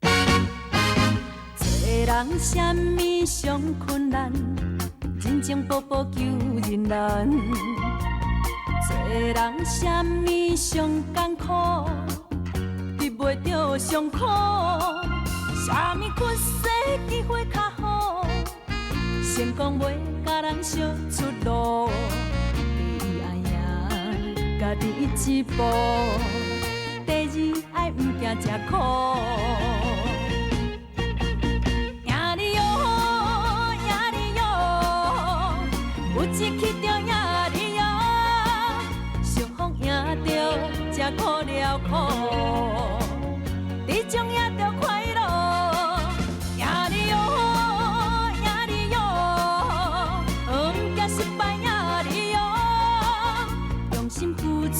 做人啥物上困难，人情步步求人难。做人啥物上艰苦，得袂著上苦。啥物出世机会较好，成功袂共人相出路。第一爱赢家己一步，第二爱毋惊吃苦。赢你哟，赢你哟，有志气就赢你哟，相逢赢著吃苦了苦，这种赢著快乐。赢你哟，赢你哟，毋惊失败赢你哟，用心付出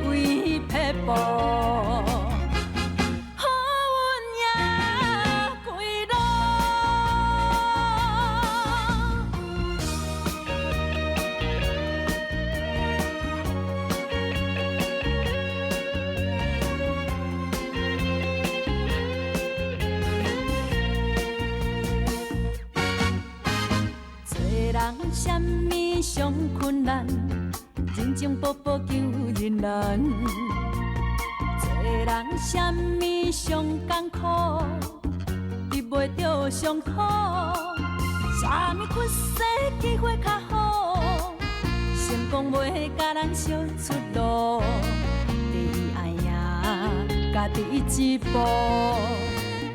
为撇步。好运赢归路。做人啥物上困难，人情步步求人难。做人啥物上艰苦，得袂著上苦。啥物出世机会较好，成功袂共人相出路。第一爱赢家己一步，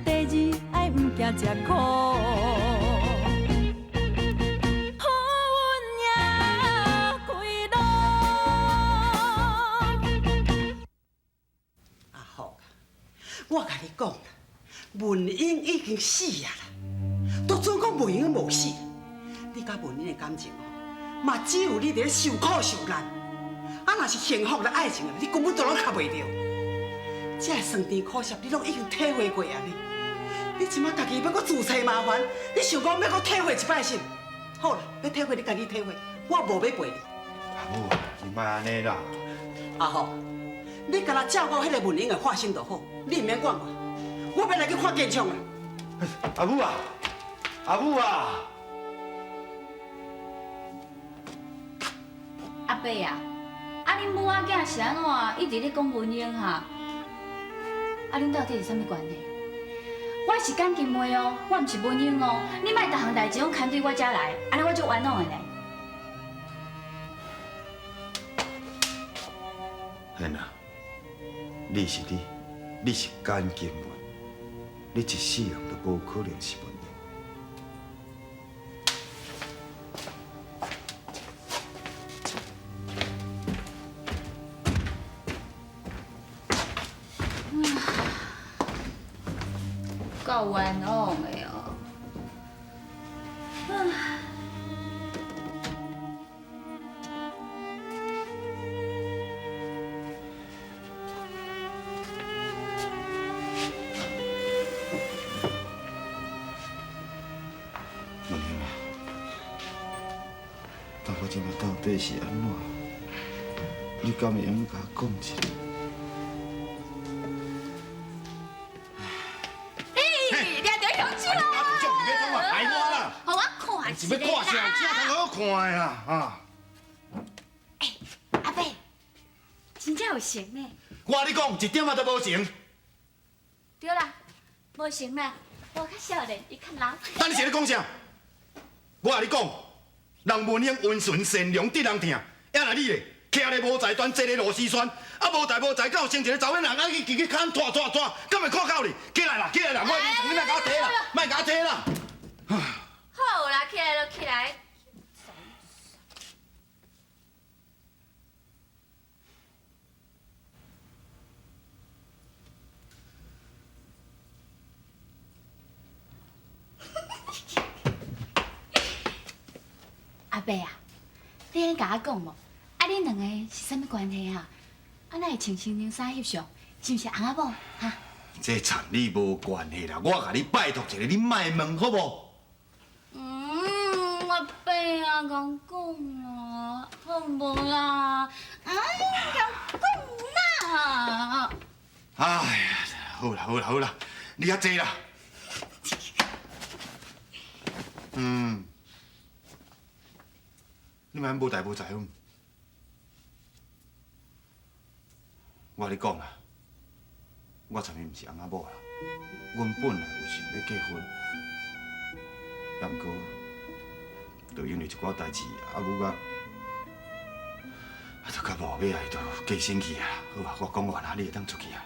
第二爱毋惊吃苦。好运赢归路。阿福啊，我共你讲啦，文英已經死啊啦，都準講文英無死。你佮文英的感情哦，嘛只有你佇咧受苦受難。啊，若是幸福的愛情啊，你根本都攏合袂著。這个酸甜苦澀，你攏已經體會過啊呢。你這馬家己欲閣自揣麻煩，你想講欲閣體會一擺是？好啦，欲體會你家己體會，我無欲陪你。阿母啊，你莫按呢啦。阿福，你干焦照顧彼个文英的化身就好，你毋免管我。我欲來去看現場啦。阿母啊，阿母啊！阿伯啊，啊恁母仔囝是按怎一直咧講文英哈？啊恁到底是啥物關係？我是簡金妹哦，我毋是文英哦，你莫逐項代誌攏牽對我遮來，按呢我足冤枉的呢。燕啊，你是你，你是簡金妹，你一世人都無可能是文英。夠冤枉的哦！文英啊，但我這馬到底是按怎？你敢會用共我講一下？嘿，掠著香蕉啦！予我看是欲看啥？這通好看的啦，啊！阿伯，真正有成呢。我共你講，一點仔都無成。對啦，無成啦，我較少年，伊較老。等你是咧講啥？我共你講，人文英溫順善良，得人疼。啊若你咧，徛咧無才端，坐咧螺絲酸，啊無代無誌，敢有生一个查某人，啊去去牽拖拖拖，敢會看夠你？起來啦，起來啦！我眠床你莫共我提啦，莫共我提啦。好啦，起來就起來。阿伯啊，你免共我講無？啊，恁兩個是啥物關係啊？啊，哪會穿新娘衫翕相？是毋是翁仔某？哈？這參你無關係啦，我共你拜託一下，你莫問好無？嗯，阿伯啊，共講啦，好無啦？哎，共講啦！哎呀，好啦好啦好啦，你遐坐啦。嗯，你莫無代無誌好毋？我共你講啦，我尋伊毋是翁仔某啦，阮本來有想欲結婚，也毋過，就因為一寡代誌，啊母甲，啊就較無尾仔，伊就過身去啊。好啊，我講完啊，你會當出去啊。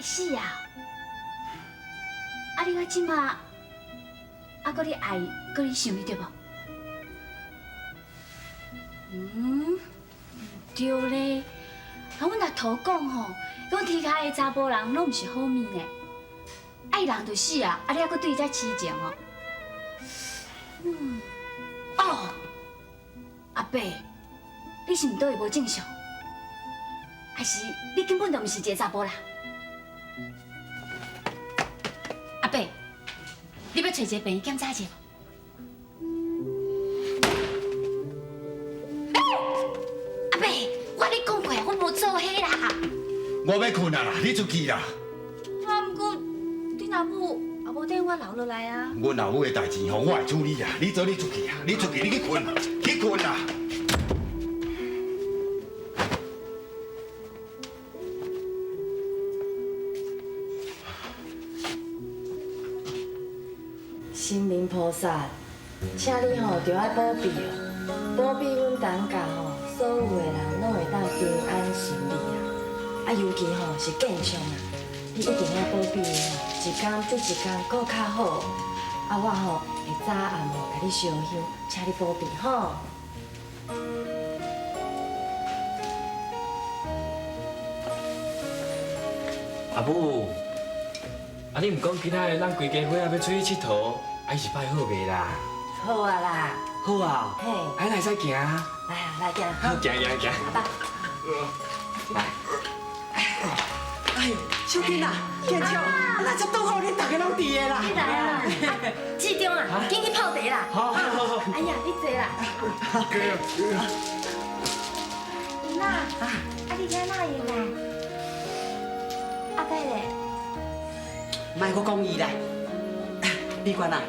是啊，啊你我這馬，啊閣咧愛，閣咧想伊對無？嗯，毋對咧，啊阮阿頭講吼，講天跤的查埔人攏毋是好物呢，愛人就死啊，啊你猶閣對伊遮痴情哦？嗯，哦，阿伯，你是毋對伊無正常？還是你根本就毋是一个查埔人？阿伯，你欲揣一个病院檢查一下無？阿伯，我咧講過，我無做彼啦。我欲睏啊啦，你出去啦。啊，毋過恁阿母也無綴我留落來啊。阮老母的代誌吼，我會處理啊。你做你出去啊，你出去，你去睏，去睏啦。神明菩薩，請你吼著愛保庇哦，保庇阮陳家吼所有的人攏會當平安順利啊！啊，尤其吼是建昌啊，你一定愛保庇伊吼，一工比一工閣較好。啊，我吼會早暗吼共你燒香，請你保庇吼。阿母，啊你毋講今仔日咱規家伙仔欲出去𨑨迌，啊伊是拜好袂啦？好啊啦。好啊。嘿。啊，咱會使行。來啊，來行。好，行行行。阿爸。來。哎呦，小珍啊，建昌，咱這拄好恁大家攏佇的啦。你來啊，志忠啊，緊去泡茶啦。好，好，好。哎呀，你坐啦。姨媽，啊你這哪會來？阿伯咧？莫閣講伊啦。美娟啊，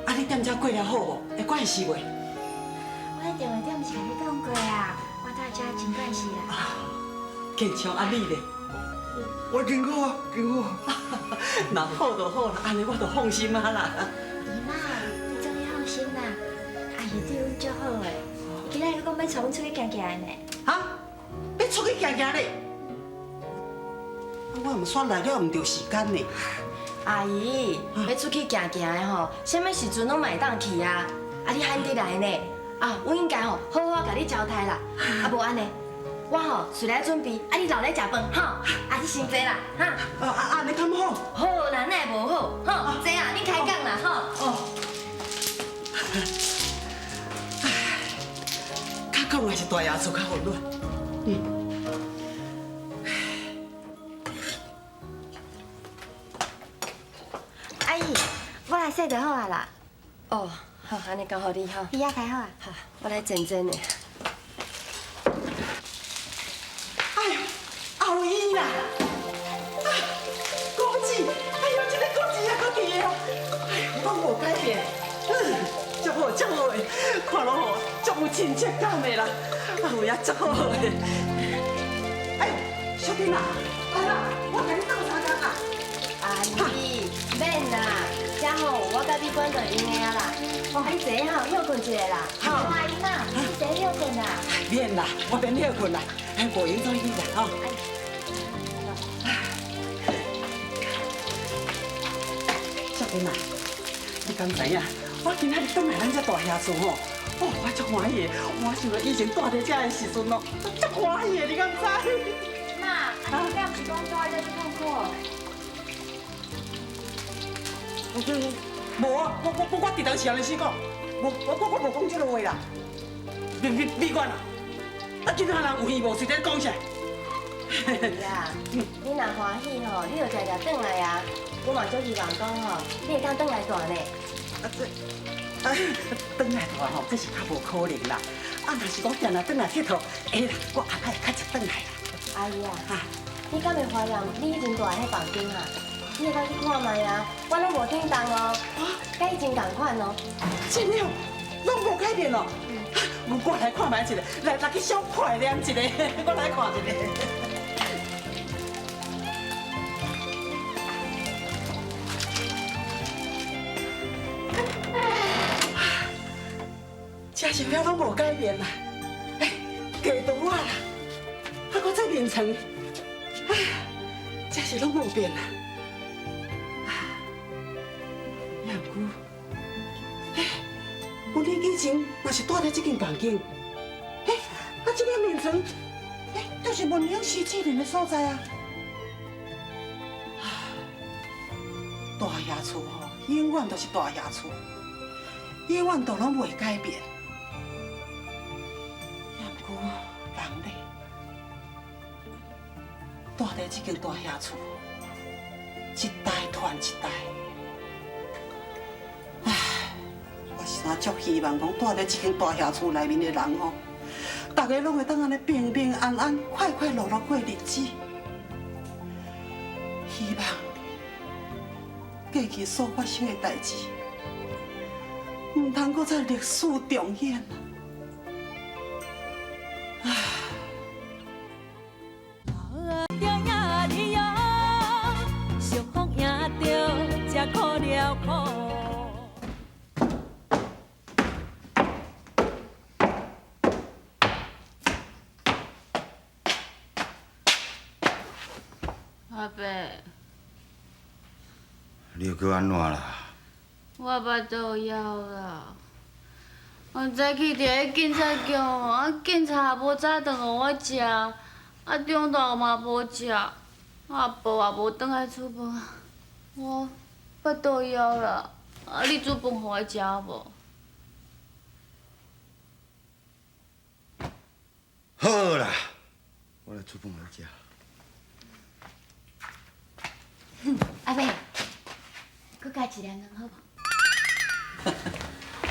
啊你踮遮過了好無？會慣勢袂？我佇電話頂毋是共你講過啊，我蹛遮真慣勢啦。建昌，啊你咧？我真好啊，真好啊。若好就好啦，按呢我就放心啊啦。姨媽，你終於放心啦，阿姨對阮足好的，伊今仔日閣講欲帶阮出去行行的呢。哈？欲出去行行咧？我毋煞來了毋著時間呢。阿姨，欲出去行行的吼，啥物時陣攏嘛會當去啊。啊，你罕得來呢？啊，阮應該吼好好共你招待啦。啊，無按呢，我吼隨來準備，啊，你留咧食飯吼。啊，你先坐啦，哈。啊啊，按呢敢好？好啦，哪會無好？吼，坐啊，恁開講啦，吼。哦。較講還是大爺厝較溫暖。嗯。阿姨，我來洗就好啊啦。哦，好，按呢交予你吼。你也開好啊。好，我來煎煎的。哎呦，阿偉啦！啊，果子，哎呦，這個果子也閣佇的哦。哎呦，攏無改變，嗯，足好，足好的，看攏吼足有親切感的啦。阿偉啊，足好的。哎呦，小珍啊，來啦，我共你鬥相共啊。阿姨，免啦，這吼我佮美娟就閒的啊啦。啊，你坐吼歇睏一下啦。好，阿姨媽，你坐歇睏啦。免啦，我免歇睏啦，無閒做你啦，吼。小珍啊，你敢知影？我今仔日轉來咱這大兄厝吼，哦，我足歡喜的。我想著以前住佇遮的時陣哦，足歡喜的，你敢知？媽，啊你敢毋是講住佇遮足痛苦？無啊，我我我佇當時按呢講，無我我我無講這个話啦。美美美娟啊，啊今仔人有耳無喙，佇咧講啥？是啊，你若歡喜吼，你就定定轉來啊。我嘛足希望講吼，你會當轉來蹛呢。啊這，啊轉來蹛吼，這是較無可能啦。啊，若是講定定轉來𨑨迌，會啦，我後擺會較常轉來啦。阿姨啊，你敢會懷念你以前蹛的彼房間啊？你會當去看覓啊，我攏無停動哦，佮以前仝款哦。真的哦，攏無改變哦。我來看覓一下，來來去小懷念一下，我來看一下。真是遐攏無改變啦，哎，家廚仔啦，啊，閣這眠床，哎，真是攏無變啦。也毋過，哎，阮以前嘛是住佇這間房間，哎，啊，這個眠床，哎，就是文英死之前的所在啊。大爺厝吼，永遠都是大爺厝，永遠都攏袂改變。也毋過人咧，住佇這間大爺厝，一代傳一代。唉，我是若足希望講住佇這間大爺厝內面的人吼，逐个攏會當按呢平平安安、快快樂樂過日子。希望過去所發生的代誌，毋通閣再歷史重演。唉。阿伯，你又閣按怎啦？我腹肚枵啦！我早起伫咧警察局，啊，警察也無早頓予我食，啊，中晝嘛無食，阿婆也無轉來煮飯，我腹肚枵啦！啊，你煮飯予我食無？好啦，我來煮飯予你食。阿伯，閣加一粒卵好無？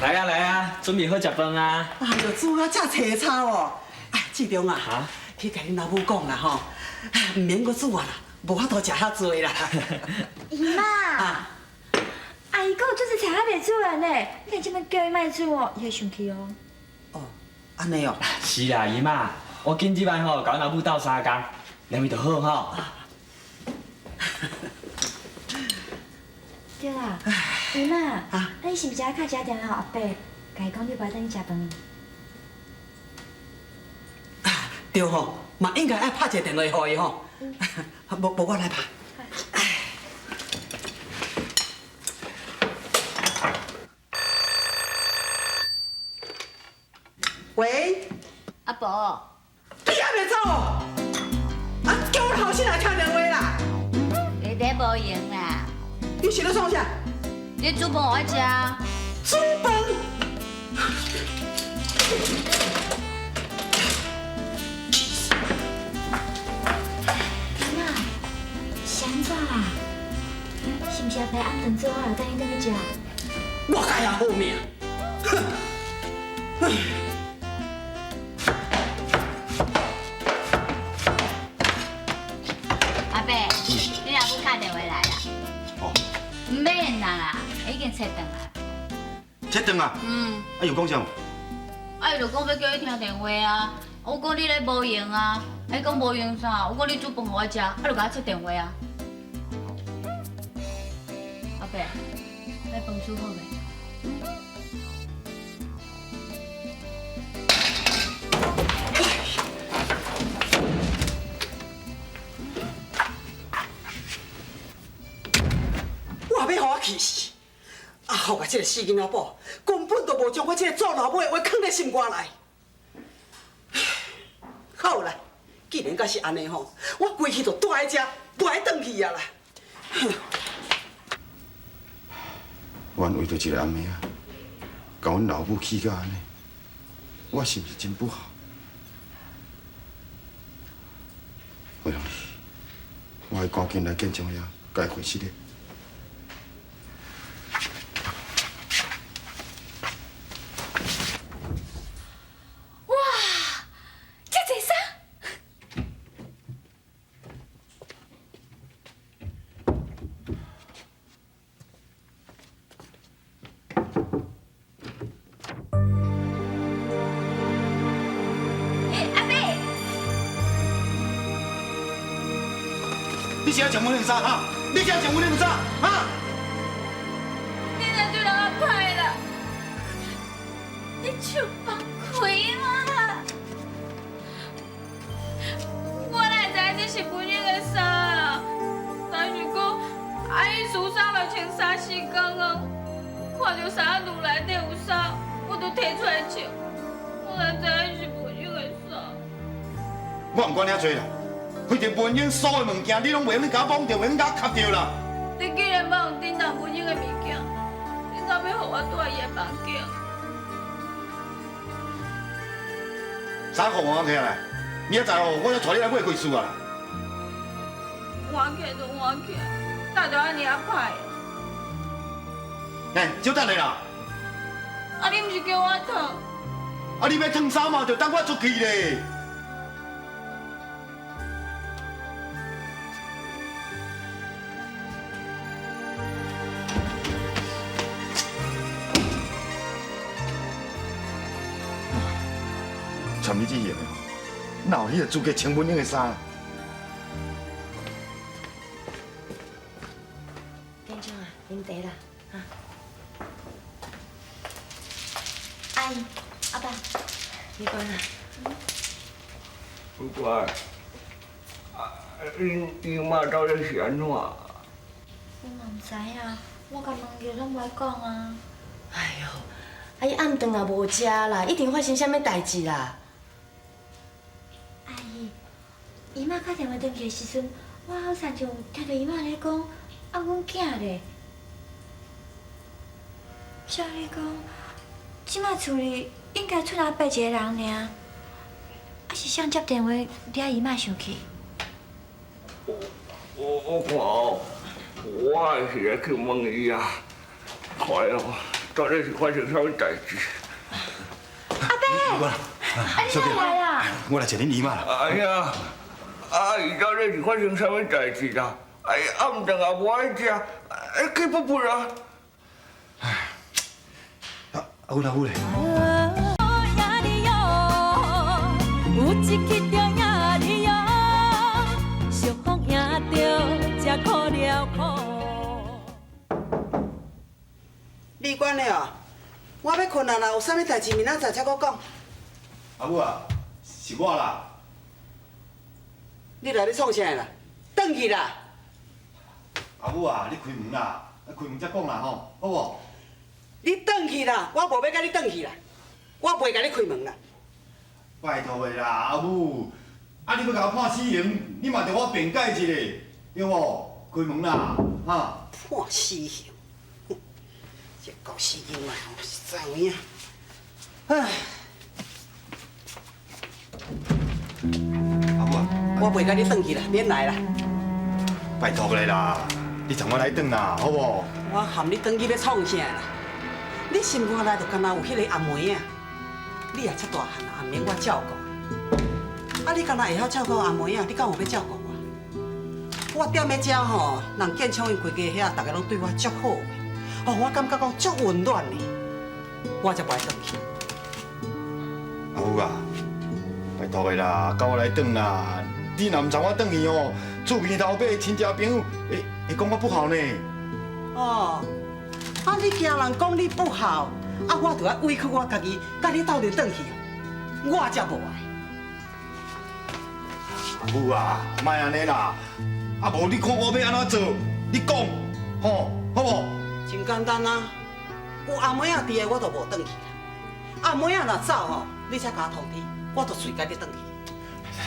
來啊來啊，準備好食飯啊！哎喲，煮甲遮凄惨哦！哎，志忠啊，去共恁老母講啦吼，毋免閣煮啊啦，無法度食遐濟啦。姨媽，阿姨閣有做一菜還袂煮完呢，你若這擺叫伊莫煮哦，伊會生氣哦。哦，按呢哦。是啦，姨媽，我緊這擺吼，共阮老母鬥相共，連面就好吼。對啦，姨媽，啊，你是毋是愛敲一下電話予阿伯，共伊講你無愛轉去食飯？對吼，嘛應該愛拍一個電話予伊吼。無無，我來拍。喂，阿婆，你還袂走哦？啊，叫阮後生來聽電話啦。你佇無閒啦。你是咧創啥？你煮飯予我食。煮飯。姨媽，是按怎啦？是毋是阿伯暗頓做好了，等伊轉去食？我該也好命。哼！阿伯，你老母敲電話來啦。哦。毋免啦，已經切斷啦。切斷啊？嗯。啊，又講啥？啊，伊就講欲叫你聽電話啊。我講你咧無閒啊，伊講無閒啥？我講你煮飯予我食，啊，就共我切電話啊。阿伯，你飯煮好未？我欲予我氣死！阿福啊，這個死囡仔寶，根本就無將我這個做老母的話囥佇心肝內。好啦，既然甲是按呢吼，我規氣就蹛佇遮，無愛轉去啊啦。阮為著一個暗暝仔，共阮老母氣甲按呢，我是毋是真不好？惠容，我愛趕緊來見張爺，共伊回失禮。哇，這濟衫！是爱穿阮的衫哈？你是爱穿阮的衫哈？你若对人较歹啦，你手放开啦！我哪会知影这是文英的衫啊？但是讲，啊伊除衫嘛穿衫四工啊，看著衫仔内底有衫，我就提出来穿。我哪知影是文英的衫？我毋管遐济啦，反正文英所有物件，你拢袂用共我摸著，袂用共我磕著啦。你既然欲用叮当文英的物件，你敢欲予我蹛伊的房间？衫裤换起来，明仔载哦，我才带你来买开事啊。换起来就换起来，哪就按呢仔歹？哎，稍等下啦。啊，你毋是叫我脱？啊，你欲脱衫嘛，就等我出去咧。像你这样的，哪有彼个资格穿文英的衫？店长啊，啉茶啦，哈。阿姨，阿爸，你管啊？不管，啊，恁姨妈到底是按怎？我嘛毋知影，我共问伊拢无爱讲啊。哎哟，啊伊暗顿也无食啦，一定发生啥物代志啦。阿姨，姨妈敲电话转去的时阵，我好亲像听著姨妈咧讲，啊，阮囝咧。照理讲，这摆厝里应该剩阿伯一个人尔，啊是谁接电话惹姨妈生气？我看哦，我还是来去问伊啊，看哦，到底是发生啥物代志？阿伯，啊你哪来啦？我来找恁姨妈啦。哎呀，啊伊到底是发生啥物代志啦？哎，暗顿也无爱食，哎去不不啊？啊，阮阿母咧？有一去就赢你哦，相逢赢著才苦了苦。你管的哦，我欲睏啊啦，有啥物代志明仔载才阁讲。阿母啊，是我啦。你来咧创啥啦？转去啦！阿母啊，你开门啦，开门才讲啦吼，好无？你转去啦，我无欲共你转去啦，我袂共你开门啦。拜托的啦，阿母，啊你欲共我判死刑，你嘛著我辩解一下，对无？开门啦，哈！判死刑，哼，这狗死囡仔吼，实在有影。唉，阿母啊，我袂共你转去啦，免来啦。拜托你啦，你送我来转啦，好无？我含你转去欲创啥啦？你心肝内就敢若有彼个阿梅仔，你也遮大汉啊，毋免我照顾。啊，你敢若会晓照顾阿梅仔，你敢有欲照顾我？我踮咧遮吼，人建昌𪜶规家遐，逐个拢对我足好的，哦，我感觉讲足温暖的，我才无爱转去。阿母啊，拜托的啦，共我来转啦！你若毋送我转去哦，厝边头尾亲戚朋友会讲我不好呢。哦，啊，你惊人讲你不好，啊，我就爱委屈我家己，佮你斗阵转去哦，我才无爱。阿母啊，莫按呢啦！啊，无你看我欲按怎做？你讲，吼，好无？真简单啊，有阿妹仔伫的，我就无转去啦。阿妹仔若走吼，你才共我通知，我就随佮你转去。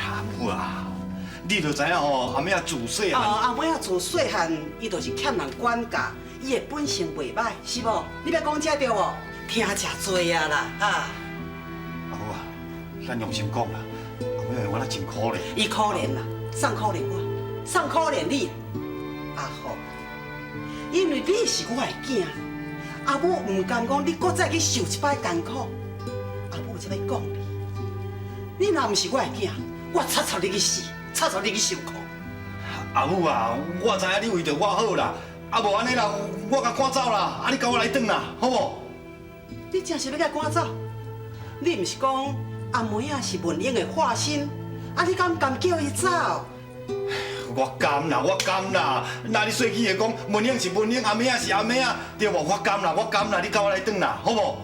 阿母啊，你就知影吼，阿妹仔自细汉。哦，阿妹仔自细汉，伊就是欠人管教，伊的本性袂歹，是无？你欲讲这对无？听诚济啊啦，哈。阿母啊，咱用心讲啦，阿妹我真可怜。伊可怜啦，送可怜我，送可怜你。阿福，因为你是我的囝，阿母毋甘讲你阁再去受一摆艰苦，阿母才欲讲你。你若毋是我的囝，我插插你去死，插插你去受苦。阿母啊，我知影你为著我好啦，啊无按呢啦，我共赶走啦，啊你共我来转啦，好无？你真是欲共赶走？你毋是讲阿梅仔是文英的化身，啊你敢甘叫伊走？我甘啦，我甘啦。那你细起的讲，文英是文英，阿妹仔是阿妹仔，对无？我甘啦，我甘啦，你佮我来转啦，好无？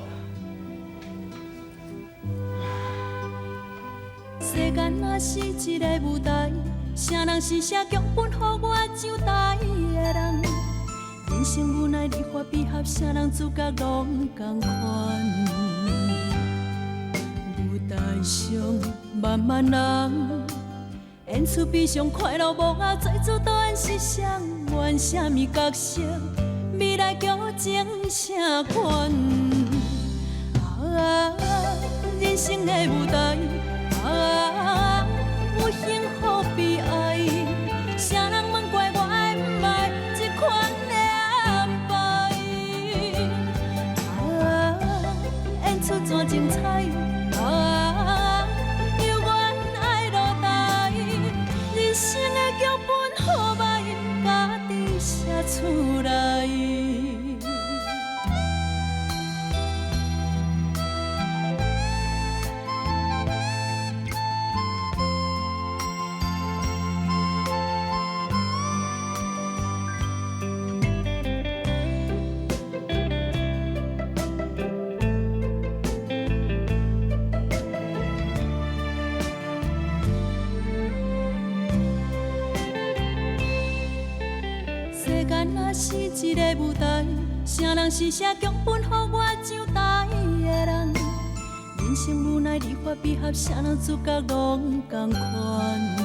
世间若是一个舞台，啥人是写剧本予我上台的人？人生无奈离合悲合，啥人主角拢仝款。舞台上万万人，演出悲伤快乐幕后，做主导演是谁？演啥物角色？未来剧情啥款？啊，人生的舞台。啊，有幸福悲哀，啥人问怪我爱毋爱这款的安排？啊，演出怎精彩？啊，犹原爱落台，人生的剧本好歹，家己写出来。世间若是一个舞台，啥人是写剧本予我上台的人？人生无奈离合悲合，啥人主角拢仝款。